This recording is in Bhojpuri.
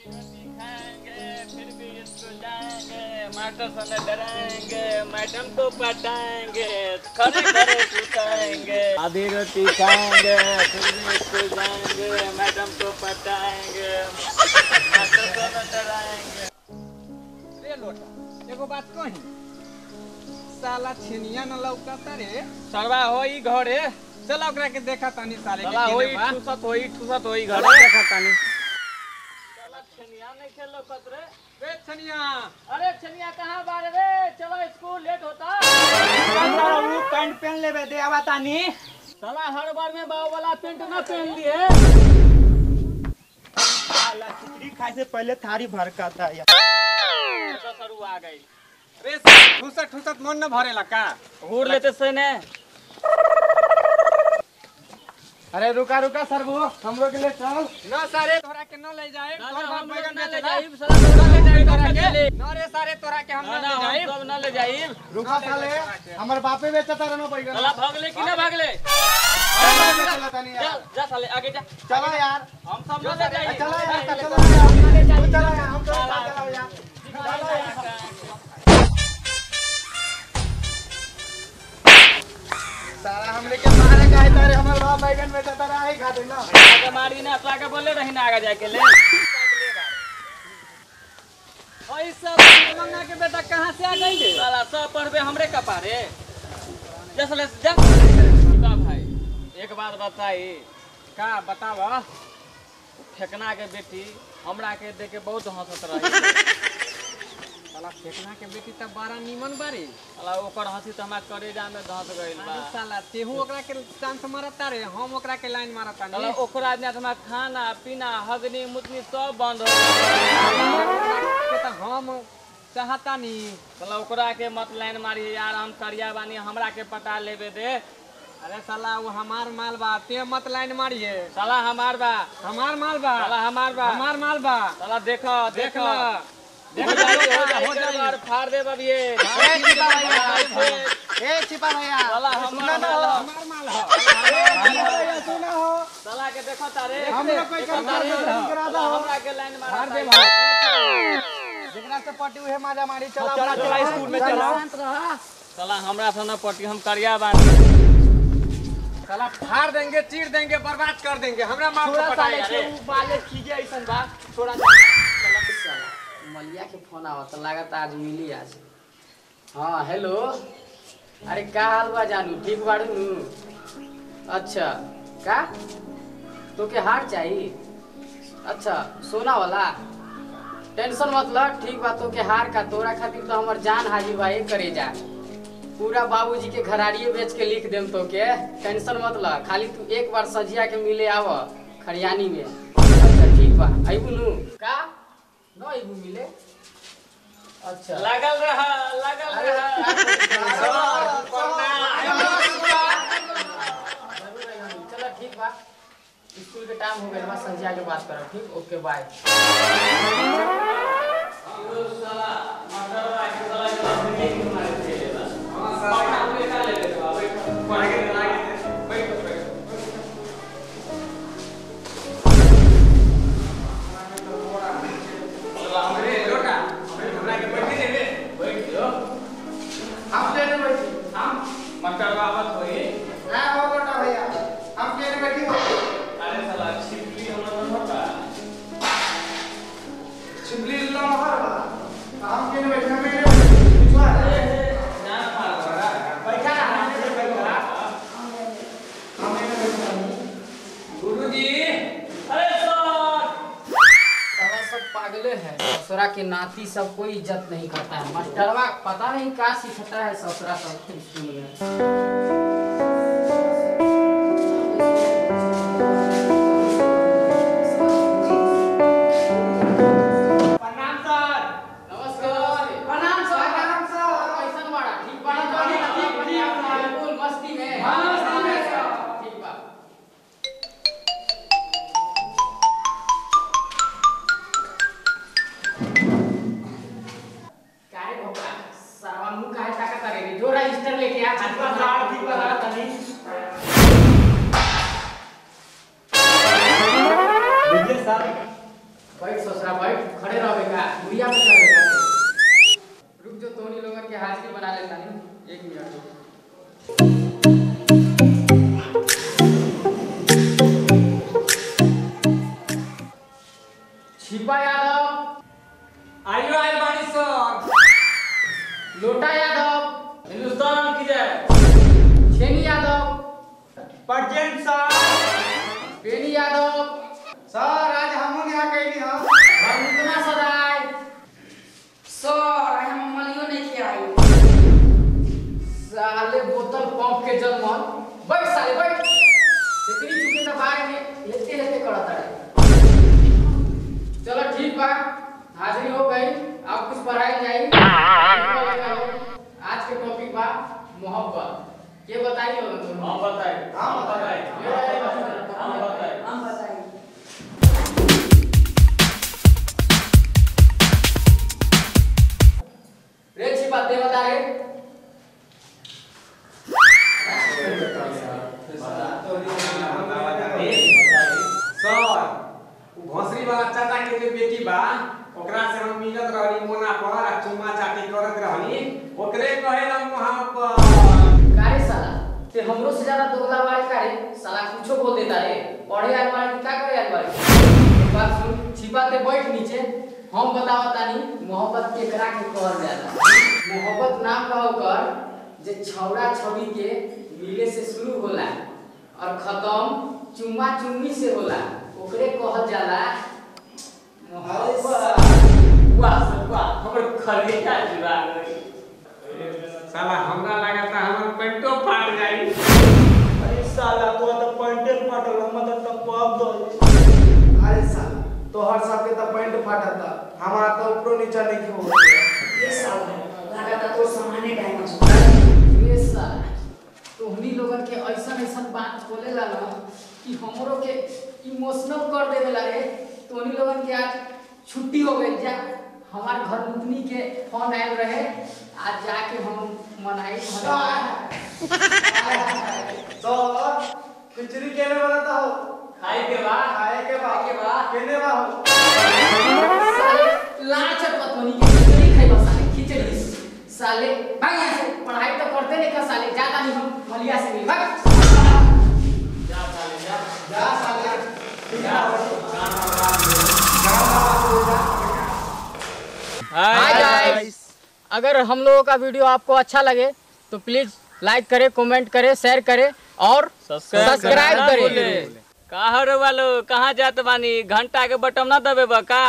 खाएंगे फिर भी स्कूल जाएंगे, मास्टर से डराएंगे, मैडम को पटाएंगे, खड़े खड़े सुताएंगे। आधी रोटी खाएंगे फिर भी स्कूल जाएंगे, मैडम को पटाएंगे, मास्टर से डराएंगे। रे लोटा एगो बात कही, साला छेनिया न लौकता रे। सरवा होई घरे, चला ओकरा के देखा तानी साले के साला होई ठुसत होई, ठुसत होई घरे देखा तानी। साला छेनिया नहीं खेल लौकत रे। रे छनिया, अरे छनिया कहां बार रे, चलो स्कूल लेट होता। साला उ पैंट पहन लेबे दे आवा तानी। साला हर बार में बाव वाला पैंट ना पहन लिए। साला खिचड़ी खाए से पहले थारी भरकाता यार। अच्छा सरू आ गई रे। ठुसत ठुसत मन न भरेला का, घूर लेते से ने। अरे रुका रुका सरबू, हम लोग के लिए चल न सारे तोरा के न ले जाए, तोर बाप बैगन न ले बेचेला। जाइब साला, तोरा ले जाइब तोरा के। न रे सारे तोरा के हम ना न ना ले हम जाइब। सब न ले जाइब। रुका साले, हमर बापे बेचता रहनो बैगन। साला भागले कि ना भागले? चल जा जा साले आगे जा। चलो यार, हम सब न ले जाइब। चलो यार, चलो यार, चलो यार, हम तो चलो यार। साला हमरे के मारे काहे तारे, हमर बाप बैगन बेचता रहा है खा देना। आगे मारी ना ताके बोले रही ना आगे जाके ले। ओई सब मंगा के बेटा कहां से आ गई रे? साला सब पढ़बे हमरे कपारे। जा साले जा। बता भाई एक बात बताई। का बतावा? फेकना के बेटी हमरा के देख के बहुत हंसत रही। साला फेकना के बेटी त बड़ा नीमन बारी। साला ओकर हंसी त हमरा करेजा में धंस गइल बा। अरे साला तेहू ओकरा के चांस मारता रे, हम ओकरा के लाइन मारता साला नी। ओकरा आदमी हमरा खाना पीना हगनी मुतनी सब बंद हो गइल। के त हम चाहता नी। साला ओकरा के मत लाइन मारी यार, हम करिया बानी, हमरा के पटा लेबे दे। अरे साला वो हमार माल बा, ते मत लाइन मारिए। साला हमार बा, हमार माल बा, साला हमार बा, हमार माल बा। साला देखो देख देखो ला, देख हो जाई, हो जाई, फाड़ दे अब ये। ए छिपा भैया, ए छिपा भैया, साला सुना ना हो, हमार माल हो। ए सुना हो, साला के देखो तारे, हम लोग कोई काम करा दो, हमरा के लाइन मारा फाड़ दे भाई। जेकरा से पटी उहे माजा मारी। चला चला चला स्कूल में चला। साला हमरा से न पटी, हम करिया बानी। साला फाड़ देंगे, चीर देंगे, बर्बाद कर देंगे, हमरा माल को पटाएगा रे। उ बाले खीजे ऐसन बा थोड़ा। साला मलिया के फोन आवत लागत आज मिली आज। हाँ हेलो, अरे का हाल बा जानू, ठीक बाड़ू नु? अच्छा का तोके हार चाहिए? अच्छा सोना वाला, टेंशन मत ल, ठीक बा। तोके हार का तोरा खातिर तो हमर जान हाजिर बा, ए करे जा पूरा बाबूजी के घरारिये बेच के लिख देम तोके, टेंशन मत ल, खाली तू एक बार सजिया के मिले आव खरियानी में। अच्छा ठीक बा, अइबू नु? का न अइबू मिले? अच्छा लागल रहा, लागल रहा। चलो ठीक बा, स्कूल के टाइम हो गइल बा, संझिया के बात करब, ठीक? Okay bye. हम लेने बैठी, हम मास्टर बाबत होई ना हो बेटा भैया, हम लेने बैठी हो। अरे साला छिपली हमरा न होता, छिपली लमहर बा, हम लेने बैठी, हम लेने बैठी पिछवा रे ना फाड़ बड़ा बैठा, हम लेने बैठा, हम लेने बैठा। गुरुजी अरे सर, साला सब पागले है, ससुरा के नाती सब कोई इज्जत नहीं करता है। मास्टरवा पता नहीं का सिखाता है ससुरा सब स्कूल में। प्रणाम सर। नमस्कार। प्रणाम सर। प्रणाम सर। कैसन बाड़ा? ठीक बाड़ा? ठीक, ठीक, ठीक। बिल्कुल मस्ती में। हाँ, मस्ती में सर। ठीक बा। काहे भोपड़ा सरवा मुंह काहे ताकत रे? जो रजिस्टर लेके आ। ठीक ससुरा बैठ खड़े रहबे का बुढ़िया पे चढ़बे का। रुक जो तोनी लोगन के हाजिरी बना लेता नहीं, 1 मिनट। छिपा यादव आइयो आइल बानी सर। लोटा यादव हिंदुस्तान की जय। छेनी Yadav present sir. Beni Yadav sir आज हमहू यहाँ कैली हम। भगुतना सदाय सर हम मलियो नहीं आई। साले बोतल पंप के जलमन बैठ साले बैठ। इतनी चुके तो बाहर में हेते हेते करत रहे। चलो ठीक बा, हाजिरी हो गई, अब कुछ पढ़ाई जाई। आज के टॉपिक बा मोहब्बत। के बताइए लोगन? हम बताई, हम बताई, हम बताई, हम बताई। रे छिपा दे बता रे। सर उ भोसरी वाला चाचा के जे बेटी बा ओकरा से हम मिलत रहनी मोना पर आ चुम्मा चाटी करत रहनी, ओकरे कहेला मोहब्बत। कारे साला ते हमरो से ज्यादा दोगला बारे कारे साला कुछो बोल देता रे। पढ़े आल बारे का करे आल बारे। बात सुन छिपा ते बैठ नीचे, हम बतावतानी मोहब्बत केकरा के कहल जाला। मोहब्बत नाम बा ओकर जे छौड़ा छौड़ी के मिले से शुरू होला और खत्म चुम्मा चुम्मी से होला, ओकरे कहल जाला मोहब्बत। वाह वाह हमर खलेजा जुड़ा गई। साला हमरा लागता हमर पेंटो फाट जाई। अरे साला तो तो पैंटे फाटल, हम तो टपक दो। अरे साला तोहर सबके तो पैंट फाटता, हमारा तो ऊपरो नीचा नहीं हो। ये साला लागता तो सामान्य डैमेज। ये साला तोहनी लोगन के ऐसन ऐसन बात बोलेला ना कि हमरो के इमोशनल कर देवेला रे। तोहनी लोगन के आज छुट्टी हो गई, जा हमार घर मुतनी के फोन आयल रहे, आज जाके हम मनाई। तो खिचड़ी केने बनाता हो? खाए के बा, खाए के बा, के बा केने बा हो? साले लाच पतोनी के खिचड़ी खाइबा साले खिचड़ी। साले भाग यहाँ से, पढ़ाई तो करते नहीं का साले, जाता नहीं हम मलिया से मिल भाग। जा साले जा, जा साले जा। हाय गाइस, अगर हम लोगों का वीडियो आपको अच्छा लगे तो प्लीज लाइक करें, कमेंट करें, शेयर करें और सब्सक्राइब करें। कहाँ रे वालो, कहाँ जात बानी? घंटा के बटन ना दबे बा का?